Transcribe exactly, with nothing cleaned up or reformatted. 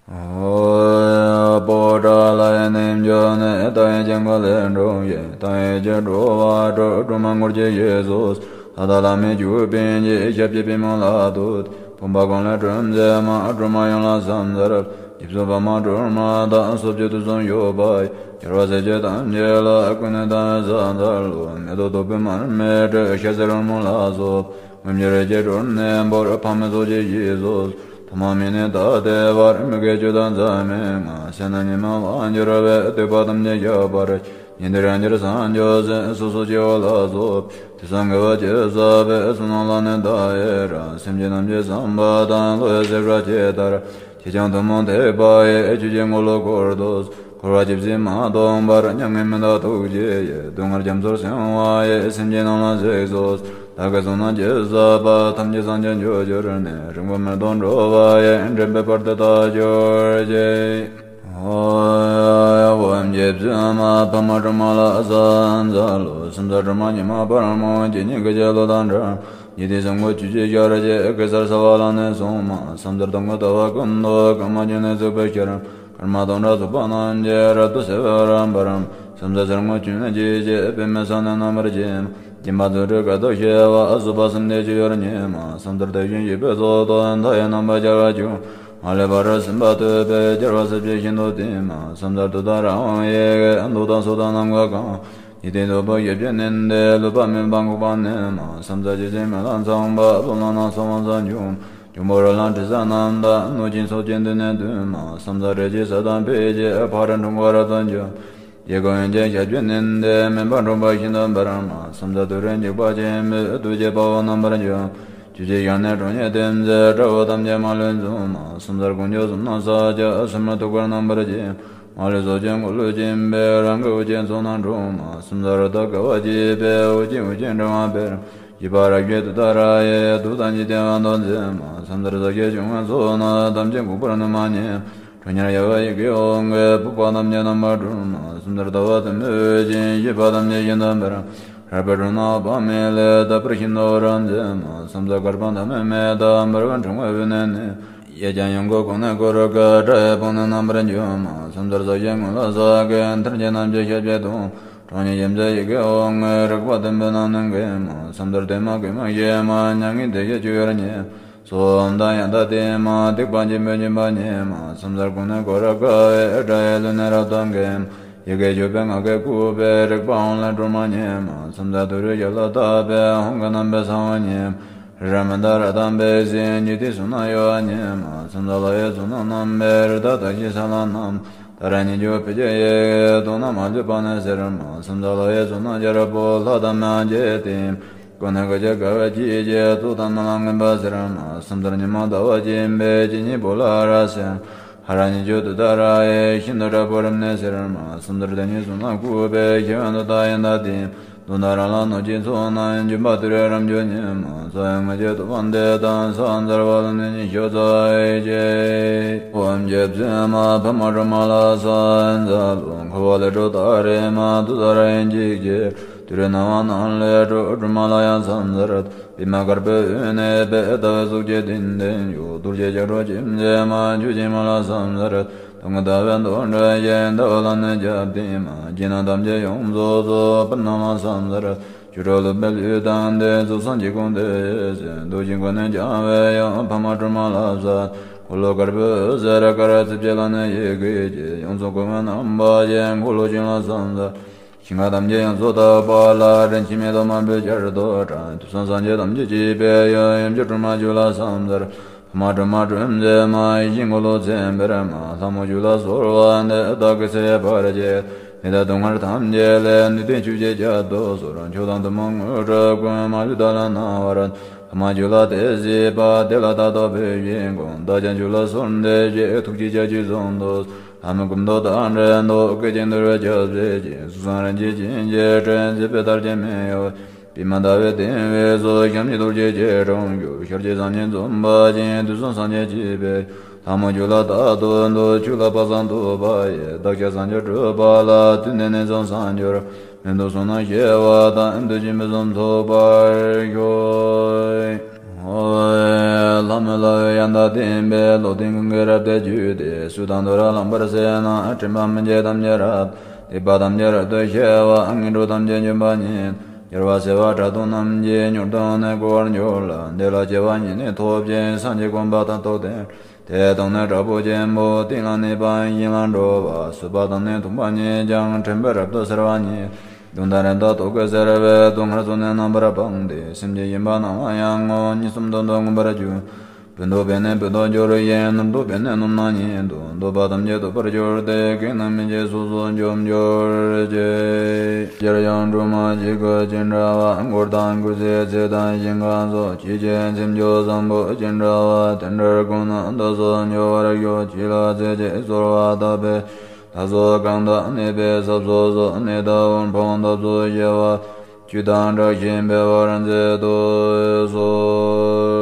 ཨོ། པོ་ཏ་ལ་ཡི་རྣལ་འབྱོར་ནི། ཏཱ་ཡི་ཀྱང་གོ་ལས་འགྲོ་ཡི། ཏཱ་ཡི་ཀྱི་འགྲོ་བ་དྲུག་སྒྲོལ་མ་མགུལ་གྱི་གཞུ་སོགས། ལྷ་དང་ལྷ་མིན་གྱུར་པའི་གཉེན། ཞབས་ཀྱི་པུས་མོ་ལ་གཏུགས་ཏེ། ཕོངས་པ་གང་ལས་སྒྲོལ་མཛད་མ། སྒྲོལ་མ་ཡོངས་ལ་ཕྱག་འཚལ་ལོ། རྗེ་བཙུན་འཕགས་མ་སྒྲོལ་མ་དང་། སོ་བརྒྱད་དུས་གསུམ་བཞུགས་པ་ཡི། རྒྱལ་བ་སྲས་བཅས་ཐམས་ཅད་ལ། ཀུན་ནས་དང་བས་ཕྱག་འཚལ་ལོ། མེ་ཏོག་བདུག་སྤོས་མར་མེ་དྲི། ཞལ་ཟས་རོལ་མོ་ལ་སོགས་པ། མངོན་པར་རིགས་ཀྱི་དྲུང་ནས་བོར། ཕག་མོ་ཚོགས་ཀྱིས་བཞུས་སོ། ཐོག་མ་མེད་ནས་ད་ལྟའི་བར། མི་དགེ་བཅུ་དང་མཚམས་མེད་ལྔ། བསོད་ནམས་ཉི་མ་ལྔ་འབྱོར་བས། སྡིག་པ་ཐམས་ཅད་བཤགས་པར་བྱ། ཉན་ཐོས་རྣལ་འབྱོར་སངས་རྒྱས་སྲས། སོ་སོར་སྐྱེ་བོ་ལ་སོགས་པ། དུས་གསུམ་དགེ་བ་ཅི་བསགས་པའི། བསོད་ནམས་ལ་ནི་ད་ཡི་རང་། སེམས་ཅན་ཐམས་ཅད་བསམ་པ་དང་། བསླུ་བའི་བྱ་བ་ཇི་ལྟར་བྱས་ཀྱང་། ཐུན་མོང་ཐེག་པ་ཡི། ཆོས་ཀྱི་འཁོར་ལོ་བསྐོར་དུ་གསོལ། འཁོར་བ་ཇི་སྲིད་མ་སྟོངས་བར། མཉམ་ངེས་མི་འདག་ཐུགས་རྗེ་ཡིས། སྡུག་བསྔལ་རྒྱ་མཚོར་སིམ་པ་ཡི། སེམས་ཅན་རྣམས་ལ་གཟིགས་སོ། བདག་གིས་བསོད་ནམས་ཅི་བསགས་པ། ཐམས་ཅད་སངས་རྒྱས་རྒྱུར་གྱུར་ནས། རིང་པོར་མི་ཐོགས་འགྲོ་བ་ཡི། འདྲེན་པའི་དཔལ་དུ་བདག་གྱུར་ཅིག། ཨོ། རྗེ་བཙུན་མ་འཕགས་མ་སྒྲོལ་མ་ལ་ཕྱག་འཚལ་ལོ། སམ་བཟའ་སྒྲོལ་མ་ཉི་མ་བར་མོ་ཆེ། ཉིན་གྱི་བྱི་ལོ་དང་འདྲ། ཉི་ཟླའི་སེར་སྔོ་བཅུ་གཅིག་ཤར་གྱི། གེ་སར་ས་བ་ལ་ནི་སོང་མ། སམ་བཟའ་སྟོན་ཀའི་ཟླ་བ་ཀུན་ཏུ། སྐར་མ་བཅུ་གཉིས་ཚུགས་པའི་ཤར། སྐར་མ་སྟོང་ཕྲག་ཚུགས་པ་རྣམས་ཀྱིས། རབ་ཏུ་ཕྱེ་བའི་རབ་འབར། སམ་བཟའ་སེར་སྔོ་བཅུ་གཉིས་ཀྱིས། པདྨའི་ས་ནི་རྣམ་པར་བརྒྱན། སྦྱིན་པ་རྫུ་འཕྲུལ་དཀའ་ཐུབ་ཤེས་པ། བཟོད་པ་སེམས་དེ་ཆུ་ཡུར་ཉིད་མ། སམ་བཟའ་དེ་བཞིན་གཤེགས་པའི་ཚོགས་དང་། མཐའ་ཡས་རྣམ་པར་རྒྱལ་བ་ཁྱོད། མ་ལུས་པ་རབ་ཟིན་པ་ཐོས་པས། རྒྱལ་བ་སྲས་བཅས་ཤིན་ཏུ་དད་མ། སམ་བཟའ་ཏུཏྟཱ་ར་ཧཱུྃ་ཡི་གེས། མདོག་དང་ཚོགས་དང་རྣམ་ཀུན་གང་། འཇིག་རྟེན་འདུས་པའི་ཞབས་ཀྱི་གནས་འདིར། ལུས་པ་མེད་པར་འགུགས་པ་ནི་མ། སམ་བཟའ་ཇི་སྲིད་མི་ལ་ཚངས་པ། རླུང་ལ་ནི་ས་བོན་ཟངས་ལྗོངས། འབྱུང་པོ་རོ་ལངས་དྲི་ཟ་རྣམས་དང་། གནོད་སྦྱིན་ཚོགས་ཀྱིས་མདུན་ནས་བསྟོད་མ། སམ་བཟའ་རིགས་ཀྱི་ས་དང་འཕེལ་གྱི། ཕག་རོ་འཁྲུད་འཁོར་རབ་ཏུ་འབྱུང་། ཡི་གེ་འོད་ཀྱི་ཞབས་ཀྱི་གནས་འདིར། མེ་འབར་འཁྲུགས་པ་ཤིན་ཏུ་འབར་མ། སམ་བཟའ་ཏུ་རེ་འཇིགས་པ་ཆེན་པོས། བདུད་ཀྱི་དཔའ་བོ་རྣམ་པར་འཇོམས། བཅུ་གཅིག་ཞལ་ནི་ཁྲོ་གཉེར་ལྡན་མཛད། དགྲ་བོ་ཐམས་ཅད་མ་ལུས་འཇོམས་མ། སམ་བཟའ་དཀོན་མཆོག་གསུམ་རྣམས་ཕྱག་རྒྱ། སུ་མོའི་ཐུགས་ཀར་རྣམ་པར་བརྒྱན། མ་ལུས་ཚོགས་ཀྱི་འཁོར་ལོས་བརྒྱན་པའི། རང་གི་འོད་ཀྱི་ཚོགས་རྣམས་འཁྲུགས་མ། སམ་བཟའ་རི་དྭགས་དགའ་བ་བརྗིད་པའི། འོད་ཀྱི་འོད་ཀྱི་ཕྲེང་བ་འཕེལ། བཞད་པ་རབ་བཞད་ཏུཏྟཱ་ར་ཡིས། གདུགས་དང་འཇིག་རྟེན་དབང་དུ་མཛད་མ། སམ་བཟའ་ཟག་བཅས་འབྱུང་བའི་ཚོགས་རྣམས། ཐམས་ཅད་འགུགས་པར་ནུས་མ་ཉིད། ཁྲོ་གཉེར་ཡལ་བའི་ཡི་གེ་ཧཱུྃ་གིས། སྤོབས་པ་ཐམས་ཅད་རྣམ་པར་སྒྲོལ་མ། སམ་བཟའ་ཟླ་བ་དུ་མའི་འོད་ཀྱིས། བཞད་པ་ཐམས་ཅད་ཤིན་ཏུ་འཕེལ། རལ་པའི་སྒྲོམ་རྣམས་འོད་དཔག་མེད་ལས། དག་པར་ཤིན་ཏུ་འོད་རབ་མཛད་མ། སམ་བཟའ་དཀར་པོ་མཐའ་མེད་མེ་ལྟར། འབར་བའི་ཕྲེང་བའི་དབུས་ན་གནས། གཡས་བརྐྱང་གཡོན་བསྐུམ་ཀུན་ནས་བསྐོར་དཀའི། དགྲ་ཡི་དཔུང་ནི་རྣམ་པར་འཇོམས་མ། སམ་བཟའ་ཟག་བཅས་མངོན་ལ་གསལ་གྱི། མཐའ་རྒྱན་རྣམས་ཀྱི་ཞབས་ཀྱི་སྟོབས། ཁྲོ་གཉེར་ཅན་མཛད་ཡི་གེ་ཧཱུྃ་གིས། རིག་པ་ལྡན་པའི་རྣམ་སྣང་གིས་མ། སམ་བཟའ་བདེ་མ་དགེ་མ་ཞི་མ། མྱ་ངན་འདས་ཞི་ཆུ་ཡུར་ཉིད། སྲོག་དང་ཡང་དག་ལྡན་མ། སྡིག་པ་འབྱེད་པའི་འཇོམས་པ་ཉིད་མ། སམ་བཟའ་ཀུན་ནས་བསྐོར་དཀའི། དགྲ་ཡི་ལུས་ནི་རབ་ཏུ་འགེམས། ཡི་གེ་བཅུ་པའི་ངག་གིས་བསྐུལ་བས། རིག་པ་ཧཱུྃ་ལས་སྒྲོལ་མ་ཉིད་མ། སམ་བཟའ་ཏུ་རེའི་ཞབས་ལ་བཏབ་པས། ཧཱུྃ་གི་རྣམ་པའི་ས་བོན་ཉིད་མ། རི་རབ་མནྡ་ར་དང་འབིགས་བྱེད། འཇིག་རྟེན་གསུམ་རྣམས་གཡོ་བ་ཉིད་མ། སམ་བཟའ་ལྷ་ཡི་ཚོགས་རྣམས་རྣམ་པའི། རི་དྭགས་རྟགས་ཅན་སཱ་ལུ་རྣམས། ཏཱ་ར་གཉིས་བརྗོད་ཕཊ་ཀྱི་ཡི་གེས། དུག་རྣམས་མ་ལུས་པ་ནི་ཟེར་མ། སམ་བཟའ་ལྷ་ཡི་ཚོགས་རྣམས་རྒྱལ་པོ། ལྷ་དང་མི་འམ་ཅི་ཡིས་བསྟེན། ཀུན་ནས་བསྐོར་དཀའི་དགའ་བའི་བརྗིད་ཀྱིས། ཚོགས་དང་མི་ལ་མངོན་པར་གཟིགས་མ། སམ་བཟའ་ཉི་མ་ཟླ་བ་ཆེན་པོས། ཇི་སྙེད་འབོལ་ལ་རབ་གསལ། ཧ་ར་གཉིས་བརྗོད་ཏུཏྟཱ་ར་ཡིས། ཤིན་ཏུ་དྲག་པོའི་རབ་གནས་ཟེར་མ། སམ་བཟའ་དེ་ཉིད་གསུང་ན་གུས་པས། ཤེས་པ་མདོར་བསྡུས་ཡང་དག་ལྡན། གདོན་དང་རང་ལངས་གནོད་སྦྱིན་ཚོགས་རྣམས། འཇོམས་པ་ཏུ་རེའི་རབ་འབྱོར་ཉིད་མ། ས་ཡི་ངོས་བཅུ་ཐུབ་པ་འདི་དང་། ས་འཛར་བ་ལ་ནི་ཉི་ཤུ་རྩ་བརྒྱད་ཀྱིས། ཨོཾ་རྗེ་བཙུན་མ་འཕགས་མ་སྒྲོལ་མ་ལ་ཕྱག་འཚལ་ལོ། འཁོར་བ་ལས་སྒྲོལ་ཏཱ་རེ་མ། ཏུ་ས་ར་ཡི་འཇིགས་བྱེད་ཏུ་རེའི་སྣང་བ་རྣམས་ལས་སྒྲོལ། སྒྲོལ་མ་ལ་ཡང་ཕྱག་འཚལ་ཏོ། པདྨ་དཀར་པོའི་དབུས་ནས་འཕེལ། ཟླ་བའི་གཟུགས་ཀྱིས་སྟེང་དུ་བཞུགས། རྡོ་རྗེ་ལྕགས་སྒྲོག་ཅན་མཛད་མ། མཆོག་སྦྱིན་མ་ལ་ཕྱག་འཚལ་ཏོ། སྟོན་ཀའི་ཟླ་བའི་མདོག་འདྲ་ཞིང་། ཟླ་བ་ལ་ནི་རྒྱབ་བརྟེན་མ། རྒྱན་རྣམས་ཐམས་ཅད་ཡོངས་རྫོགས་སོགས། པདྨ་ལ་ཕྱག་འཚལ་ཏོ། ཆོ་འཕྲུལ་ལོ་པཎ་གླུད་དང་ལྡན། རྫོགས་སངས་རྒྱས་ཀུན་དེ་ཡི་སྲས། རྡོ་རྗེ་ཀུན་ནས་ཀྱང་བས་ཡང་། འཕགས་མ་སྒྲོལ་མ་ལ་ཕྱག་འཚལ་ཏོ། འཁོར་ལོ་དཀར་པོའི་ཟེར་དཀར། རྩིབས་བརྒྱད་ལ་ནི་ཡི་གེ་བརྒྱད། ཡོངས་སུ་བསྐོར་བའི་རྣམ་པ་ཅན། འཁོར་ལོ་ཅན་ལ་ཕྱག་འཚལ་ཏོ། ཞིང་ཁམས་ཐམས་ཅད་ཡོངས་སུ་དག་པ་ལ། རིན་ཆེན་མེ་ཏོག་མང་པོས་བསྐྱར་དུ་བཀྲ། དུས་གསུམ་སངས་རྒྱས་ཐམས་ཅད་གཅེས་པའི་ཡུལ། ཡུམ་གྱི་སྒྲོལ་མ་ཁྱོད་ལ་ཕྱག་འཚལ་ཏོ། འཕགས་མ་སྒྲོལ་མ་སྒྲོལ་མཛད་མ། ཡེ་ཤེས་འཁོར་ལོ་ཚེ་འཕེལ་མ། ལྷ་མོ་ཁྱོད་ལ་གསོལ་བ་འདེབས། བདག་གི་སྲས་ཕར་བཅས། ནད་དང་སྡུག་བསྔལ་ཐམས་ཅད་ལས། ནུས་ལྡན་ཆོས་ཀྱིས་བསྐྱབ་ཏུ་གསོལ། མཆོག་དང་ཐུན་མོང་དངོས་གྲུབ་ཀུན། མ་ལུས་བདག་ལ་གནང་བར། འཕགས་མ་ཁྱོད་ལ་དད་བྱེད་པ། དེ་ལ་རྟག་ཏུ་འབུལ་བཞིན་བསྒོམ། བདག་ཀྱང་ཁྱོད་ལ་གསོལ་འདེབས་ཞུ། ཐུགས་རྗེས་བྱ་ཆོས་སྲུང་དུ། ལྷ་མོ་སྐུ་མདོག་དང་ལྡན་དོ། སྐད་ཅིག་འདུལ་བའི་སྐྱབས་སུ་མཆི། གཟུགས་བཟང་རིན་ཆེན་ཅན་གྱི་སྤྲིན། མཛེས་པའི་ཏར་ཅན་མི་གཡོ་བ། པདྨ་ཟླ་བའི་སྟེང་བའི་གཟུགས། ཞབས་གཉིས་རྡོ་རྗེ་སྐྱིལ་ཀྲུང་བཞུགས། ཤར་གྱི་སངས་རྒྱས་འཛུམ་པ་ཅན། དུས་གསུམ་སངས་རྒྱས་གཅེས་པའི། ལྷ་མོ་ཁྱོད་ལ་རྟག་ཏུ་འདུད། ཁྱོད་ལ་དཔག་བསམ་འདུད་པ་ཡིས། བདག་ཅག་སངས་རྒྱས་སྒྲུབ་པ་ལ། དུས་འདི་ནས་བཟུང་གསར་འགྱུར་མི་འདོད་བསོད་ནམས་སྐྱེ་བ་དང་། འདོད་ཆེན་ཕུན་སུམ་ཚོགས་པར་ཤོག། ཨོ། ལྷ་མོ་ལ་ཡང་དག་ལྡན་པའི་བློ་ལྡན་ཀུན་གྱིས་རབ་ཏུ་བསྒྱུར་ཏེ། སུ་དང་དུ་ར་ལངས་པར་གསོལ་ན། དྲན་པ་མི་བརྗེད་ཐམས་ཅད་རབ། སྡིག་པ་ཐམས་ཅད་རབ་ཏུ་ཞི་བ། ངན་འགྲོ་ཐམས་ཅད་འཇོམས་པ་ཉིད། རྒྱལ་བ་སྲས་དཔའ་དྲག་དང་རྣམས་ཀྱིས། མྱུར་དུ་ནི་གོ་བར་འགྱུར་ལ། འདི་ལ་སྐྱེ་བ་ཉིད་ནི་ཐོབ་ཅིང་། སངས་རྒྱས་གོ་འཕང་དང་ཐོབ་སྟེ། དེ་དང་ནི་དྲག་པོ་ཆེན་པོ། གཏན་ལ་གནས་པ་ཡིད་ལ་འགྲོ་བ། གསོད་པ་དང་ནི་འཐུང་བ་ཉིད་ཀྱང་། ཕྲེང་བས་རབ་ཏུ་གསོལ་བ་ཉིད། གདོན་དང་རིམས་དང་དུག་གིས་གཟིར་བའི། སྡུག་བསྔལ་ཚོགས་ནི་རྣམ་པར་སྤངས་ཏེ། སེམས་ཅན་ཡིད་པ་སྣང་བ་ཡང་ངོ་། གཉིས་གསུམ་དུ་འདོད་ངེས་པར་གྱུར། བུད་འདོད་པས་ནི་བུད་དུ་འགྱུར་ཞིང་། ནུབ་འདོད་པས་ནི་ནུབ་ན་ཉིད་དུ། འདོད་པ་ཐམས་ཅད་འདོད་པར་གྱུར་ཏེ། གང་ནས་མི་བྱེད་སོ་སོར་འཇོམས་འགྱུར་ཅིག་སྤྱིར་ཡང་སྒྲོལ་མ་གཅིག་གི་ཅི་འདྲ་བ། མགུར་དང་མགུར་ཚིག་ཚིག་དང་ཞིང་ཁམས་སོགས། ཅི་བྱེད་སེམས་མཆོག་བཟང་པོ་ཅི་འདྲ་བ། དེ་འདྲར་གང་ནས་འདི་སོགས་འབྱུང་བར་ཤོག་ཅི་ལ་ཚིག་གཅིག་གསོལ་བ་བཏབ་པས། ད་སོགས་གང་དག་གནས་པའི་ས་སོགས་སུ། གནས་དང་དབུལ་ཕོངས་འཐབ་རྩོད་ཞི་བ། བཅུད་དང་བྲག་ཤིང་འཕེལ་བར་མཛད་དུ་གསོལ།